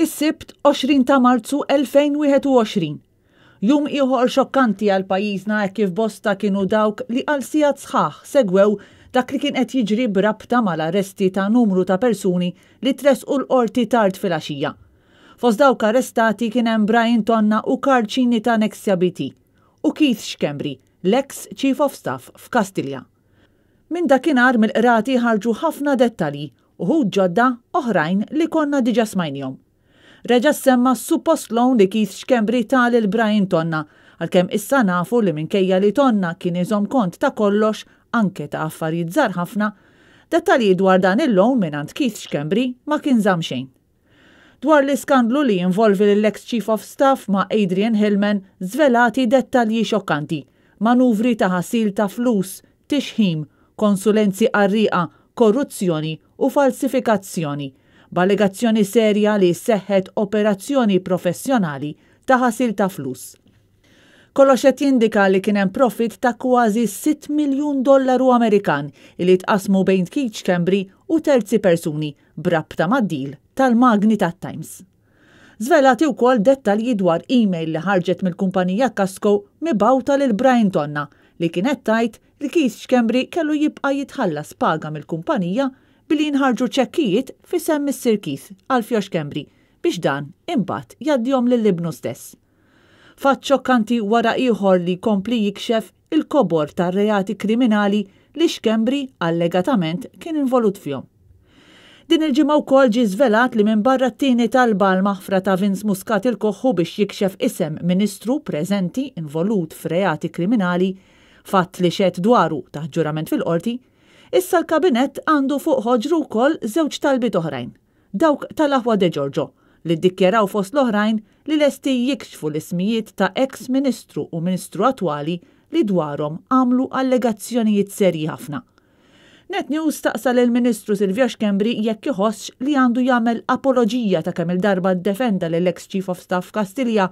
Is-Sibt 20 ta' Marzu 2021. Jum ieħor xokkanti għal pajjiżna hekk kif bosta kienu dawk li għal sigħat sħaħ segwew dak li kien qed jiġri b'rabta mal-arresti ta' numru ta' persuni li tressqu l-Qorti tard filgħaxija. Fost dawk arrestati kien hemm Brian Tonna u Karl Cini ta' Nexia BT u Keith Schembri, l-eks Chief of Staff f'Kastilja. Minn dakinhar mill-qrati ħarġu ħafna dettalji, uħud ġodda, oħrajn li konna diġà smajnihom. Reġa' ssemma s-suppost loan li Keith Schembri ta lil Brian Tonna, għalkemm issa nafu li minkejja li Tonna kien iżomm kont ta' kollox, anke ta' affarijiet żgħar ħafna, dettalji dwar dan il-loan mingħand Keith Schembri ma kien żamm xejn. Dwar l-iskandlu li jinvolvi lill-eks Chief of Staff ma' Adrian Hillman żvelati dettalji xokkanti, manuvri ta' ħasil ta' flus, tixħim, konsulenzi qarrieqa, korruzzjoni u falsifikazzjoni, b'allegazzjoni serja li seħħet operazzjoni professjonali ta' ħasil ta' flus. Kollox qed jindika li kien hemm profitt ta' kważi 6 miljun dollaru Amerikan li tqassmu bejn Keith Schembri u terzi persuni b'rabta mad-deal tal-magni tat-Times. Żvelati wkoll dettalji dwar email li ħarġet mill-kumpanija Kasco mibgħuta lil Brian Tonna li kienet tgħid li Keith Schembri kellu jibqa' jitħallas paga mill-kumpanija billi jinħarġu ċekkijiet f'isem missier Keith, Alfio Schembri, biex dan imbagħad jgħaddihom lil ibnu stess. Fatt xokkanti wara ieħor li jkompli jikxef il-kobor tar-reati kriminali li Schembri allegatament kien involut fihom. Din il-ġimgħa wkoll ġie żvelat li minbarra t-tieni talba għall-maħfra ta' Vince Muscat il-Koħħu biex jikxef isem Ministru preżenti involut f'reati kriminali, fatt li xehed dwaru taħt ġurament fil-Qorti, issa l-Kabinett għandu fuq ħoġru wkoll żewġ talbiet oħrajn. Dawk tal-aħwa De Giorgio, li ddikjaraw fost l-oħrajn li lesti jikxfu l-ismijiet ta' eks Ministru u Ministru attwali li dwarhom għamlu allegazzjonijiet serji ħafna. Net News staqsa lill-Ministru Silvio Schembri jekk iħossx li għandu jagħmel apoloġija ta' kemm-il darba ddefenda lill-eks Chief of Staff Kastilja,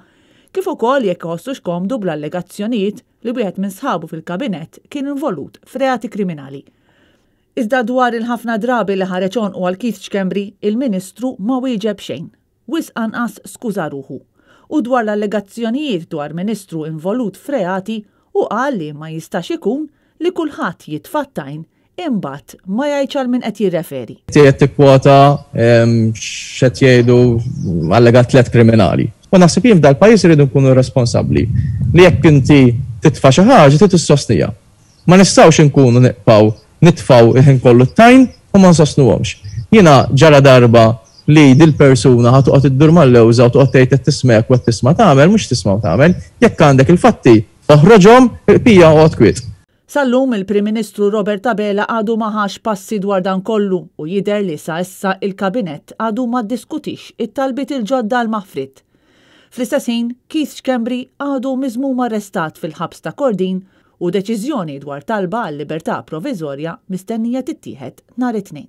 kif ukoll jekk iħossux komdu bl-allegazzjonijiet li wieħed minn sħabu fil-Kabinett kien involut f'reati kriminali. Iżda dwar il-ħafna drabi li ħareġ għonqu għal Keith Schembri, il-Ministru ma wieġeb xejn. Wisq anqas skuża ruħu. U dwar l-allegazzjonijiet dwar Ministru involut f'reati, hu qal li ma jistax ikun li kulħadd jitfa' t-tajn imbagħad ma jgħidx għal min qed jirreferi. Inti qed tikkwota x'qed jgħidu allegat tliet kriminali. U naħseb jien f'dal-pajjiż irridu nkunu responsabbli li jekk inti titfa' xi ħaġa trid issostniha. Ma nistgħux inkunu nibqgħu nitfgħu l-ħin kollu t-tajn u ma nsostnuhomx. Jiena ġara darba li dil-persuna ħa toqgħod iddur mal-lewża u toqgħod tgħid qed tisma' hekk u qed tisma' tagħmel, mhux tisma' u tagħmel. Jekk għandek il-fatti, oħroġhom, il-qpija u oqgħod kwiet. Sal-lum il-Prim Ministru Robert Abela għadu ma ħax passi dwar dan kollu u jidher li sa issa il-Kabinett għadu ma ddiskutix it-talbiet il-ġodda għall-maħfriet. Fl-istess ħin, Keith Schembri għadu miżmum arrestat fil-ħabs ta' Kordin u deċiżjoni dwar talba għal libertà proviżorja mistennija tittieħed nhar it-Tnejn.